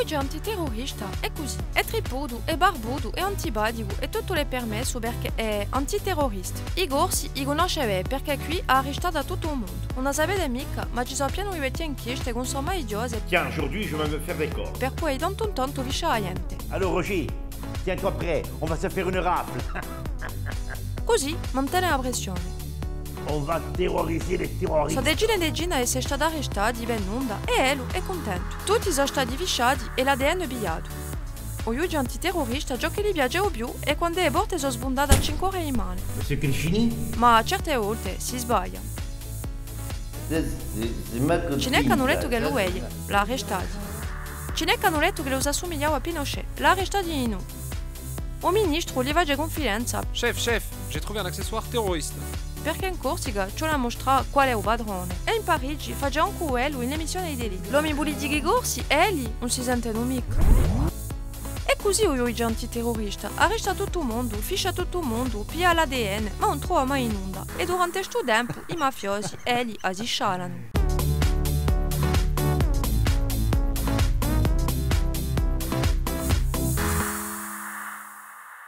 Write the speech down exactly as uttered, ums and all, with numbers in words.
Luigi antiterrorista hè cusì, hè tripputu, hè barbutu, hè antipaticu, hè tuttu l'hè permessu perchè hè antiterrorista. I Corsi i cunnosce bè perchè quì hà arrestatu à tuttu u mondu. Ùn a sapete micca, ma ci sò pienu di vechje inchieste chì ùn sò mai chjose. Tiens, aujourd'hui, je vais me faire des corps. Per poi tantu in tantu fiscià a ghjente. Alors, Roger, tiens-toi prêt, on va se faire une rafle. Cusì mantene a pressione. On va terroriser les terroristes. Sò decine è decine à esse stati arrestati per nunda è ellu hè cuntentu. Tutti sò stati fisciati è l'A D N pigliatu. U ghjudice antiterrorista, ciò chì li piace u più hè quand'è e porte sò sbundate à cinque ore di mane. Monsieur Crescini? Ma certe volte si sbaglia. Ci n'hè ch'anu dettu ch'ellu hè, l'hà arrestati. Ci n'hè ch'anu dettu ch'ellu s'assumigliava à Pinochet, l'hà arrestati dinù. U ministru li face cunfidenza. Chef, chef, j'ai trouvé un accessoire terroriste. Perchè in Corsica ci vole à mustrà quale hè u patrone. È in Parigi face ancu ellu in l'emissione di tele. L'omi pulitichi corsi, elli, ùn si sentenu micca. È cusì u ghjudice antiterrorista arresta tuttu u mondu, fiscia tuttu u mondu, piglia l'A D N, ma ùn trova mai nunda. È durante stu tempu i mafiosi, elli, a si scialanu.